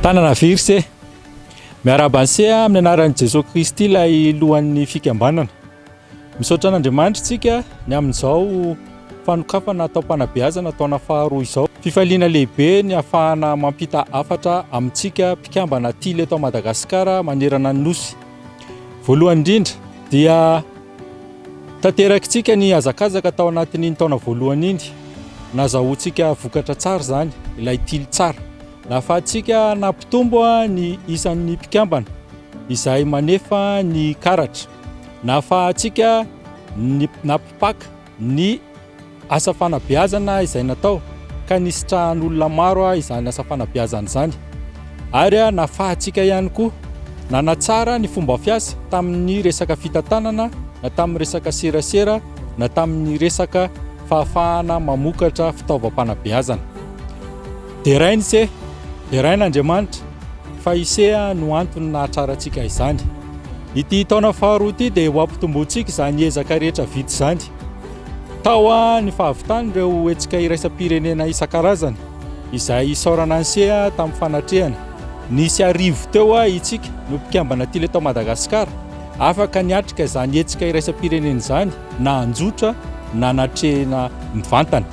Tanana very se. Miarahaba an'se amin'ny anaran'i Jesoa Kristy ilay lohan'ny fikambanana. Misaotra an'Andriamanitra isika ny amin'izao fanokafana taom-panabeazana taona faharoa izao. Fifaliana lehibe ny hahafahana mampita hafatra amintsika mpikambana Tily eto Madagasikara manerana ny Nosy. Voalohany indrindra dia tanterakitsika ny hazakazaka tao anatin'iny taona voalohany iny. Nazahoantsika vokatra tsara izany, ilay Tily tsara. Nahafahantsika nampitombo ny isan'ny mpikambana izay manefa ny karatra. Nahafahantsika nampipaka ny asa fanabeazana izay natao ka nisitrahan'olona maro izany asa fanabeazana izany. Ary nahafahantsika ihany koa nanatsara ny fomba fiasa tamin'ny resaka fitantanana na tamin'ny resaka serasera na tamin'ny resaka fahafahana mamokatra fitaovam-panabeazana. Deraina ise, deraina Andriamanitra fa ise no antony nahatrarantsika izany. Ity taona faharoa ity dia ho ampitomboantsika izany ezaka rehetra vita izany. Tao ny fahavitan'ireo hetsika iraisam-pirenena isan-karazany izay isaorana an'ise tamin'ny fanatrehana. Nisy arivo teo itsika no mpikambana Tily eto Madagasikara afaka niatrika izany hetsika iraisam-pirenena izany na anjotra na natrehina mivantana.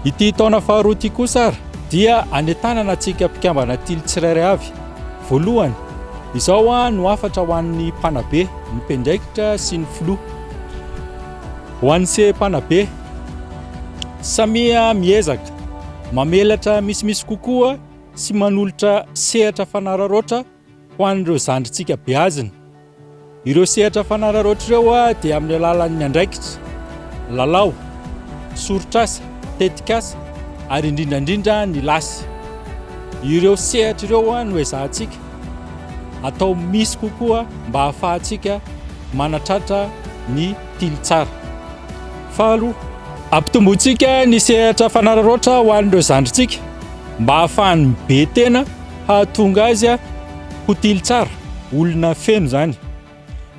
Ity taona faharoa ity kosa ary dia anentanana antsika mpikambana Tily tsirairay avy. Voalohany, izao no hafatra ho an'ny mpanabe, ny mpiandraikitra sy ny filoha. Ho an'ny se mpanabe, samia miezaka mamelatra misimisy kokoa sy manolotra sehatra fanararaotra ho an'ireo zandrintsika beazina. Ireo sehatra fanararaotra ireo dia amin'ny alalan'ny andraikitra, lalao, soritr'asa, tetikasa ary indrindra indrindra ny lasy. Ireo sehatra ireo no ezahantsika atao misy kokoa mba hahafahantsika manatratra ny tily tsara. Faharoa, ampitombointsika ny sehatra fanararaotra ho an'ireo zandrintsika mba hahafahany mibe tena hahatonga azy ho tily tsara, olona feno izany.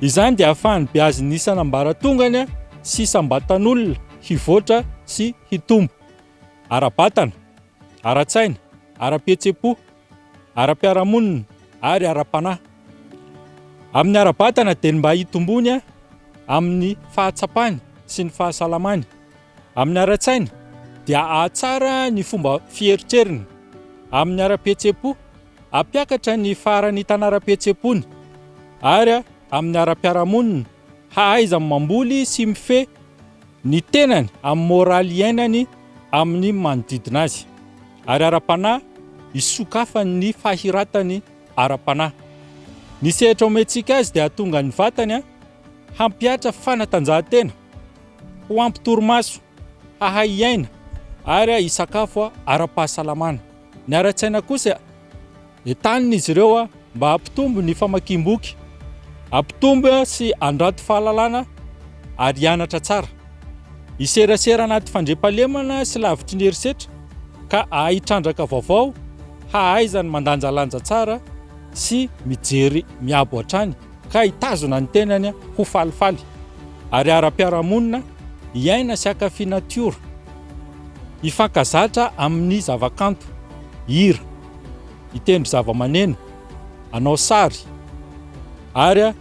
Izany dia ahafahan'ny beazin'ny isan'ambaratongany sy isam-batan'olona hivoatra sy hitombo ara-batana, ara-tsaina, ara-pihetseham-po, ara-piarahamonina ary ara-panahy. Amin'ny ara-batana dia ny mba hitomboany amin'ny fahatsapany sy ny fahasalamany. Amin'ny ara-tsaina dia hahatsara ny fomba fieritreriny. Amin'ny ara-pihetseham-po, hampiakatra ny faharanitana ara-pihetseham-pony. Ary amin'ny ara-piarahamonina, hahaizany mamboly sy mifehy ny tenany amin'ny moraly iainany amin'ny manodidina azy. Ary ara-panahy, hisokafany ny fahiratany ara-panahy. Ny sehatra omentsika azy dia hahatonga ny vatany hampihatra fanatanjahantena, ho ampy torimaso, hahay hiaina ary hisakafo ara-pahasalamana. Ny ara-tsaina kosa, entanina izy ireo mba hampitombo ny famakiam-boky, hampitombo sy handrato fahalalana ary hianatra tsara. Hiserasera anaty fandriampahalemana sy lavitry ny herisetra ka hahay hitrandraka vaovao, hahaizany mandanjalanja tsara sy mijery miabo hatrany ka hitazona ny tenany ho falifaly ary ara-piarahamonina, hiaina sy hankafy natiora, hifankazatra amin'ny zavakanto, hira, hitendry zavamaneno, hanao sary ary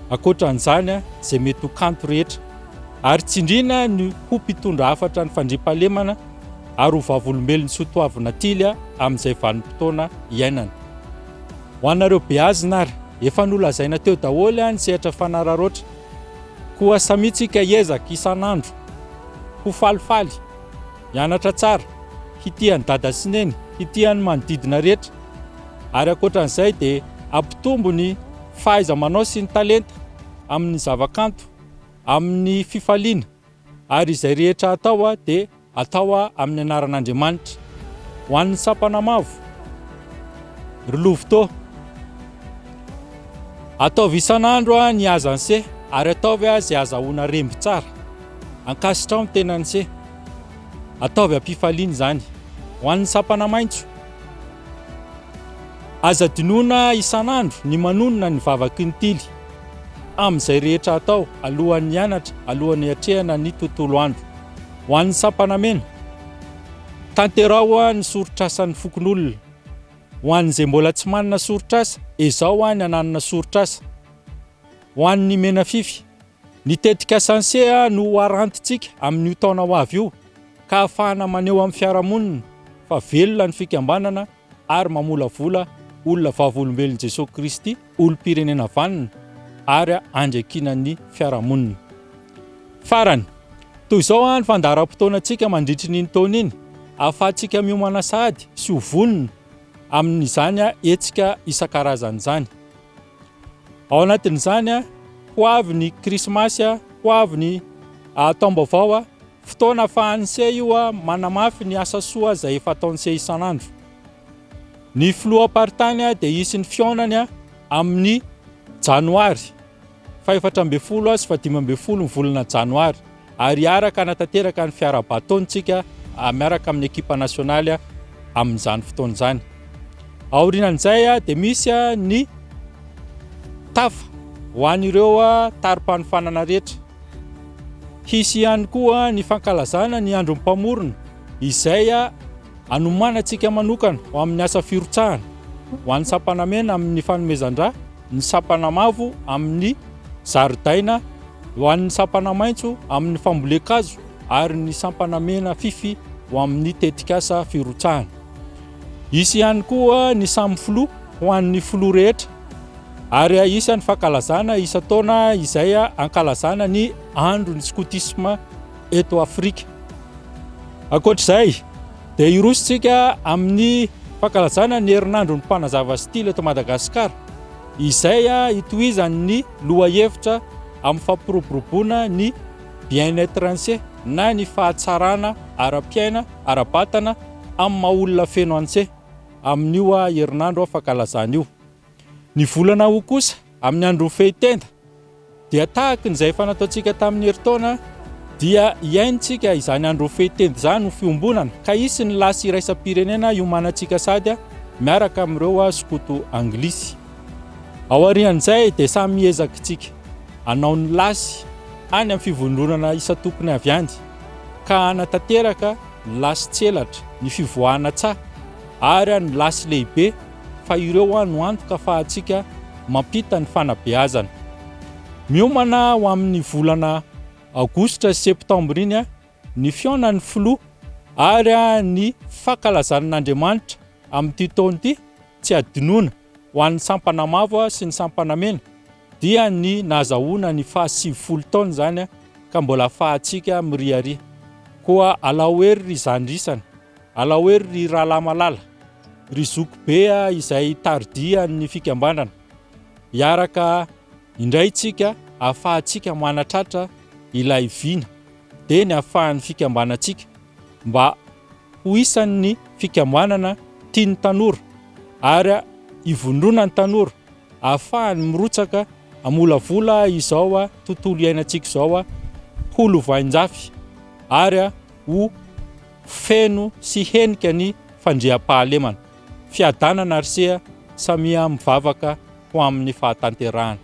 ankoatra an'izany izay mety ho kanto rehetra ary tsindriana ny ho mpitondra hafatra ny fandriampahalemana ary ho vavolombelon'ny soatoavina Tily amin'izay vanim-potoana iainana. Ho anareo beazina ary, efa nolazaina teo daholo ny sehatra fanararaotra. Koa samia tsika hiezaka isan'andro ho falifaly, hianatra tsara, hitia an'i dada sy neny, hitia ny manodidina rehetra. Ary ankoatran'izay dia hampitombo ny fahaiza-manao sy ny talenta amin'ny zavakanto, amin'ny fifaliana. Ary izay rehetra atao dia atao amin'ny anaran'Andriamanitra. Ho an'ny sampana mavo, ry Lovitô, ataovy isan'andro ny hazan'se ary ataovy izay azahoana remby tsara. Ankasitraho ny tenan'se. Ataovy am-pifaliana izany. Ho an'ny sampana maitso, aza adinoina isan'andro ny manonona ny vavaky ny tily. Amin'izay rehetra atao, alohan'ny hianatra, alohan'ny hiatrehana ny tontolo andro. Ho an'ny sampana mena, tanteraho ny soritr'asan'ny fokonolona. Ho an'izay mbola tsy manana soritr'asa, ezao ny hananana soritr'asa. Ho an'ny Menafify, ny tetikasa Anseha no ho arantintsika amin'io taona ho avy io ka hahafahana maneho amin'ny fiarahamonina fa velona ny fikambanana ary mamolavola olona vavolombelon'i Jesoa Kristy, olom-pirenena vanona ary andriakinan'ny fiarahamonina. Farany, toy izao ny fandaharam-potoanantsika mandritry ny iny taona iny, ahafahantsika miomana sahady sy ho vonona amin'izany hetsika isan-karazany izany. Ao anatin'izany, ho avy ny Krismasy, ho avy ny taom-baovao, fotoana ahafahan'ny se io manamafy ny asa soa izay efa ataon'ny se isan'andro. Ny filoham-paritany dia hisy ny fihaonany amin'ny janoary faha-14 sy faha-15 ny volana janoary ary hiaraka hanatanteraka ny fiarahaban-taontsika miaraka amin'ny ekipa nasionaly amin'izany fotoana izany. Aorianan'izay dia misy ny tafa ho an'ireo tari-panofanana rehetra. Hisy ihany koa ny fankalazana ny andron'ny mpamorona izay Anomanantsika manokana ho amin'ny asa firotsahana, ho an'ny sampana mena amin'ny fanomezan-drà, ny sampana mavo amin'ny zaridaina, ho an'ny sampana maitso amin'ny fambolen-kazo ary ny sampana mena fify ho amin'ny tetikasa firotsahana. Hisy ihany koa ny samy filoha ho an'ny filoha rehetra ary hisy ny fankalazana isan-taona izay ankalazana ny andron'ny skotisma eto Afrika. Ankoatra izay dia hirosontsika amin'ny fankalazana ny herinandron'ny mpanazava style eto Madagasikara izay hitohizan'ny lohahevitra amin'ny fampiroboroboana ny bien-être anse na ny fahatsarana ara-piaina, ara-batana amin'ny maha olona feno anse amin'io herinandro fankalazana io. Ny volana août kosa amin'ny andron'ny fehitenda Dia tahaky ny izay efa nataontsika tamin'ny herintaona dia hiaintsika izany andro fehitenda izany ho fiombonana ka hisy ny lasy iraisam-pirenena hiomanantsika sady miaraka amin'ireo skoto anglisy. Aorian'izay dia samy miezaka isika hanao ny lasy any amin'ny fivondronana isan-tokony avy any ka hanatanteraka ny lasy tselatra, ny fivoahana tsaha ary ny lasy lehibe fa ireo no antoka afahantsika mampita ny fanabeazana. Miomana ho amin'ny volana aogositra sy septambra iny ny fihaonan'ny filoha ary ny fankalazan'Andriamanitra amin'ity taona ity tsy adinoina ho an'ny sampana mavo sy ny sampana mena dia ny nahazahoana ny faha 90 taona izany ka mbola afahantsika miriaria. Koa alao hery ry zandry isany, alao hery ry rahalahy malala. Ry zoky be izay taridia ny fikambanana, hiaraka indray tsika ahafahantsika manatratra ilay vina, dia ny ahafahan'ny fikambanantsika mba ho isan'ny fikambanana tian'ny tanora ary ivondronan'ny tanora ahafahany mirotsaka hamolavola izao tontolo iainantsika izao ho lovainjafy ary ho Feno sy henika ny fandriampahalemana. Fiadanana ry sea, samia mivavaka ho amin'ny fahatanterahana.